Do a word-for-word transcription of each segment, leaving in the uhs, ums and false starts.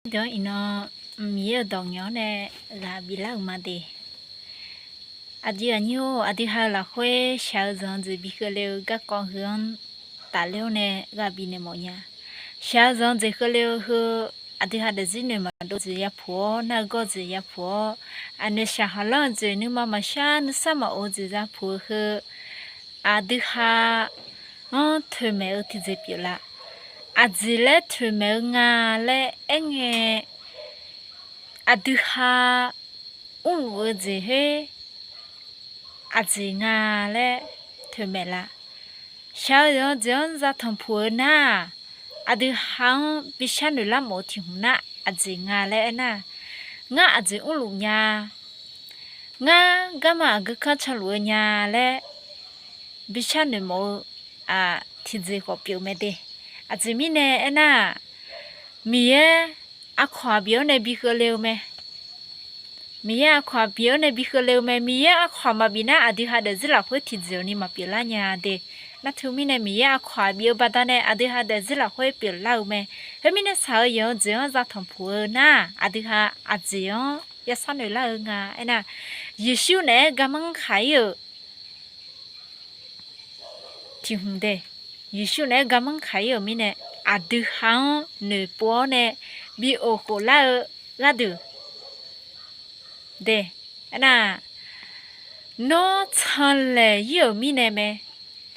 Deuq-anr iqnan Miqyaer-euq dawq ngaeq-awr nae ghaq biflar-euq ma de. Aqdui aqnyir-or, aqdui ha-eu lafkhoer shaq-eu zanq-eu jeq bi keuvle-eu garkawv heu-anr tafler-awr nae ghaq bifnaeq mawf nya. Shaq-eu zanq-eu jeq keuvle-eu heu, aqdui ha daefzir noeq maqdov jeq yapuq-awr, nar-eu gawr jeq yapuq-awr, aqnoeq shaq haqlanr-eu jeq nuima maqshar nuisar maqof-eu jeq yapuq-eu heu, aqdui ha-anr toeqmaeq-eu tiqjeq pyeuflar. Aqjeq laer toeqmaeq-eu nga laer aerngae, aqdui ha mrluf-eu jeq khoer aqjeq nga laer toeqmaeq lar. Shaq-eu zanq-eu jeq-anr za tanqpuq-eu nar-aq, aqdui ha-anr bishar noeqlar mawf-eu tiq hmq nar aqjeq nga laer aernar, ngar aqjeq mrluf nya, ngar garma aqgeu kanr canluf-eu nya laer bishar noeq mawf-eu tiqjeq khawf pyeuf mae de. Aqjeq mirnae aernar-aq, Miqyaer aqkawq-aq bif-awr nae bi keuvle-eu mae. Miqyaer aqkawq-aq bif-awr nae bi keuvle-eu mae. Miqyaer aqkawq-aq maqbif nar, aqdui ha daefzir lafkhoer tiqjeq-awq ni maqpyeuflar nya de. Nar teu mirnae Miqyaer aqkawq-aq bif-eu baqdanae aqdui ha daefzir lafkhoer pyeuflar-eu mae. Khoermirnae shaq-eu zanq-eu jeq-anr za tanqpuq-eu nar, aqdui ha aqjeq-anr yashar noeqlar-eu nga aernar, Yeqsur naeq-aer garmanr kaq-ir-euq tiq hmq de. Yeqsur naeq-aer garmanr kaq-ir-euq mirnae, aqdui ha-anr noeqpov-awr nae bi of khoflar-eu gharduq de. Aernar, nawr canlaeq-ir-euq mirnae mae.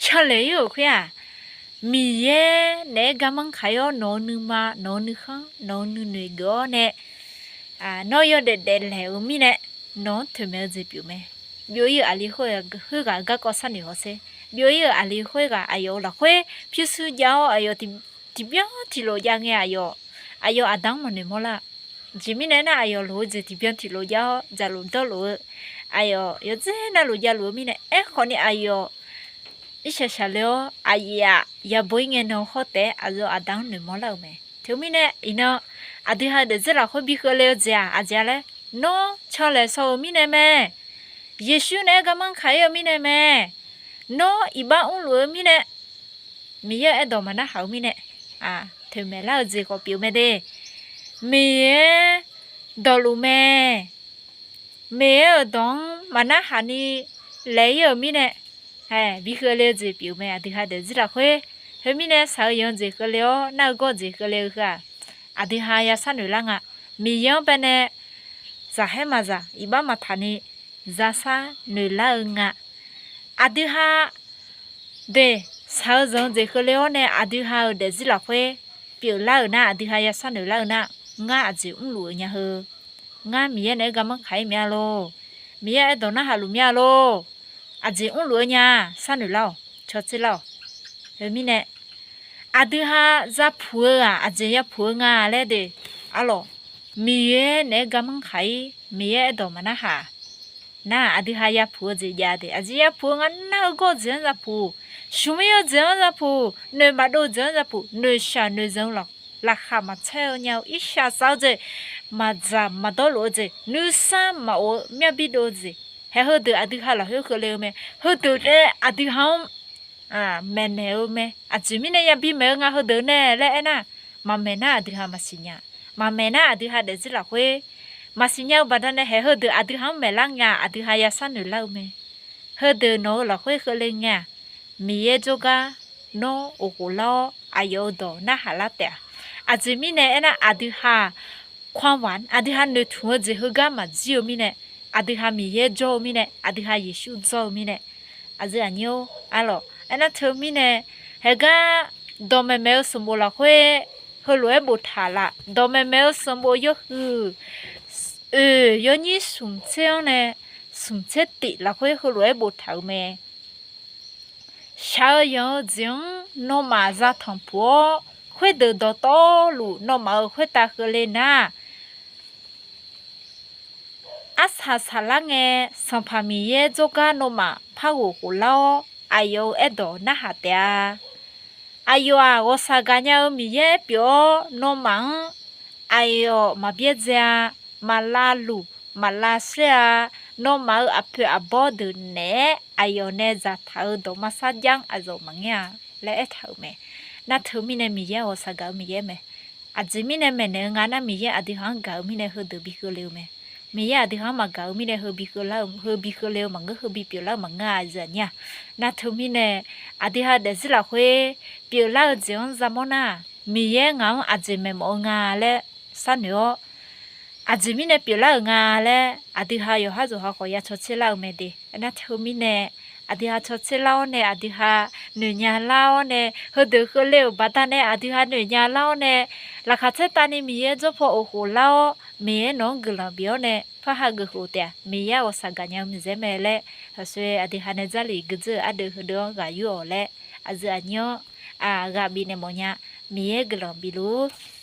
Canlaeq-ir-euq khoer-aq, Miqyaer naeq-aer garmanr kaq-ir-awr, nawq-eu nuima, nawq-eu nuikhanr, nawq-eu nuinoeq geuf-awr nae, nawr yawdaef daeflaeq-euq mirnae, nawq-anr toeqmaeq-eu jeq pyeuf mae. Byov-ir-euq aqli khoerghaq garkawv sharnoeq hawsher. Byov-ir-euq aqli khoerghaq aqyawf-euq lafkhoer pyurshuir jav-awr, aqyawf tiqbyan tiqlof jav ngae, aqyawf, aqyawf aqda-anr maqnoeq mawrlar. Aqjeq mirnae aernar, aqyawf loq-eu jeq tiqbyan tiqlof jav-awr, dzaqluf dawrluf-eu, aqyawf yawdzer navluf javluf-eu mirnae, aerkhawf ni aqyawf irshaq shaqle-awr, aqyaf yabo-ir ngae nan hawr taef-aer aqyawf aqda-anr noeqmawr lar-euq mae. Teumirnae iqnan, aqdui ha daefzir lafkhoer bi keuvle-eu jeq-aq aqjeq-a laer, nawr canlaeq shaw-euq mirnae mae. Yeqsur naeq-aer garmanr kaq-ir-eu mirnae mae. Nawr iqbax mrluf-eu mirnae, Miqyaer-euq aerdawq maqnarhaq-eu mirnae, toeqmaeq lar-eu jeq khawf pyeuf mae de. Miqyaer dawqluf mae. Miqyaer-euq dawq-anr maqnarhaq ni laeq-ir-euq mirnae, bi keuvle-eu jeq pyeuf mae. Aqdui ha daefzir lafkhoer, khoermirnae shaq-eu zanq-eu jeq keuvle-awr, nar-eu gawr-eu jeq keuvle-eu heu-aq, aqdui ha yashar noeqlar nga. Miqyaer-anr baenae zaqkhaer maqzaq, iqbax maqtaq ni zashar noeqlar-eu nga. Aqdui ha de, shaq-eu zanq-eu jeq keuvle-awr nae aqdui ha-euq daefzir lafkhoer pyeuflar-euq nar, aqdui ha yashar noeqlar-eu nar, ngar aqjeq mrluf-eu nya heu. Ngar Miqyaer naeq-aer garmanr kaq-ir mir-a lor. Miqyaer aerdawq narhaq luf mir-a lor. Aqjeq mrluf-eu nya, sharnoeq lar-awq, cawtser lar-awq. Khoermirnae, aqdui ha zapuq-eu-aq, aqjeq yapuq-eu nga laer de. Arlawq, Miqyaer naeq-aer garmanr kaq-ir, Miqyaer aerdawq maqnarhaq nar, aqdui ha yapuq-eu jeq jav de. Aqjeq yapuq-eu nga nar, heu gawr-eu jeq-anr yapuq, smq ir-eu jeq-anr yapuq, noeq maqdov-eu jeq-anr yapuq, noeqshaq noeqzanq-eu laq, laqkhaq maqtser-eu nya-eu, irshaq saf-eu jeq, maqdzaq maqdawrlof-eu jeq, nuisar maqof-eu, myavbi dov-eu jeq, haeq heudeuq aqdui ha lafkhoer keuvle-eu mae. Heudeuq nae aqdui ha-anr maeqnaeq-eu mae. Aqjeq mirnae yabi maeq-eu nga heudeuq nae laer aernar, maqmaeq nar aqdui ha maqsiq nya. Maqmaeq nar aqdui ha daefzir lafkhoer maqsiq nya-eu baqdanae, haeq heudeuq aqdui ha-anr maeqlar nya, aqdui ha yashar noeqlar-eu mae. Heudeuq nawq-eu lafkhoer keuvle ngae-aq, Miqyaer jawrgar nawr of khoflar-awr, aqyawf-euq dawq narhaq lar taef-a. Aqjeq mirnae aernar, aqdui ha ความหวัง, aqdui ha noeqtmq-eu jeq heugar maqjir-eu mirnae, aqdui ha Miqyaer jawr-eu mirnae, aqdui ha Yeqsur jawr-eu mirnae, aqdui aqnyir-or, arlawq, aernar teumirnae, haeqgar dawqmaeq maeq-eu sanqbof lafkhoer heulof-aer boftaq laf. Dawqmaeq maeq-eu sanqbof yawhuiq oeq yawnyir smq tser-anr nae smq tser tif lafkhoer heulof-aer boftaq-euq mae. Shaq-eu zanq-eu jeq-anr nawmaf za tanqpuq-awr, khoerdeuq dawqtawvluf nawmaf-euq khoertav keuvle nar, arsaq saqlar ngae, Sanqpaq Miqyaer jawrgar nawmaf par ghof khoflar-awr, aqyawf-euq aerdawq narhaq taef-a. Aqyawf-aq, ghawqshaq gaqnya-eu Miqyaer pyeuf-awr, nawmaf-anr aqyawf maqbyaerdzae-a. Maqlavluf, maqlavshaer-a. Nawmaf-euq aqpoeq aqbawr deuq naeq-aer aqyawf nae zaqtaq-eu dawqma sarjax-anr aqyawf maqngeur-a laer aertaq-euq mae. Nar teumirnae Miqyaer ghawqshaq gaq-eu Miqyaer mae. Aqjeq mirnae maeqnaeq-eu nga nar, Miqyaer aqdui ha-anr gaq-eu mirnae heudeuq bi keuvle-eu mae. Miqyaer aqdui ha-anr maqgaq-eu mirnae heu bi keuvle-eu, heu bi keuvle-eu maqngeur, heu bi pyeuflar-eu maqngeur-a, aqyuif aqnyir-aq. Nar teu mirnae, aqdui ha daefzir lafkhoer pyeuflar-eu jeq-anr yamawr nar, Miqyaer ngaq-anr aqjeq maeqmawf-eu nga laer sharnoeq-awr, aqjeq mirnae pyeuflar-euq nga laer aqdui ha yawqhar yawqha khawf ya cawtser lar-eu mae de. Aernar teu mirnae, aqdui ha cawtser lar-awr nae, aqdui ha noeqnya lar-awr nae, heudeuq keuvle-euq baqdanae aqdui ha noeqnya lar-awr nae, laqkhaq tsaertavni Miqyaer jawrpaw of khof lar-awr, Miqyaer nawq-anr guiqlanq bif-awr nae, parhageuf khof taef-aq, Miqyaer-aq ghawqshaq gaqnya-eu miqyaer mae laer, haqsoe aqdui ha nae Jarlif gui dzeur-euq ardeuv heudeuq-anr ghaq yur-awq laer, aqyuif aqnyir-anr ghaq bifnaeq mawfnya. Miqyaer guiqlanq bifluf-ur.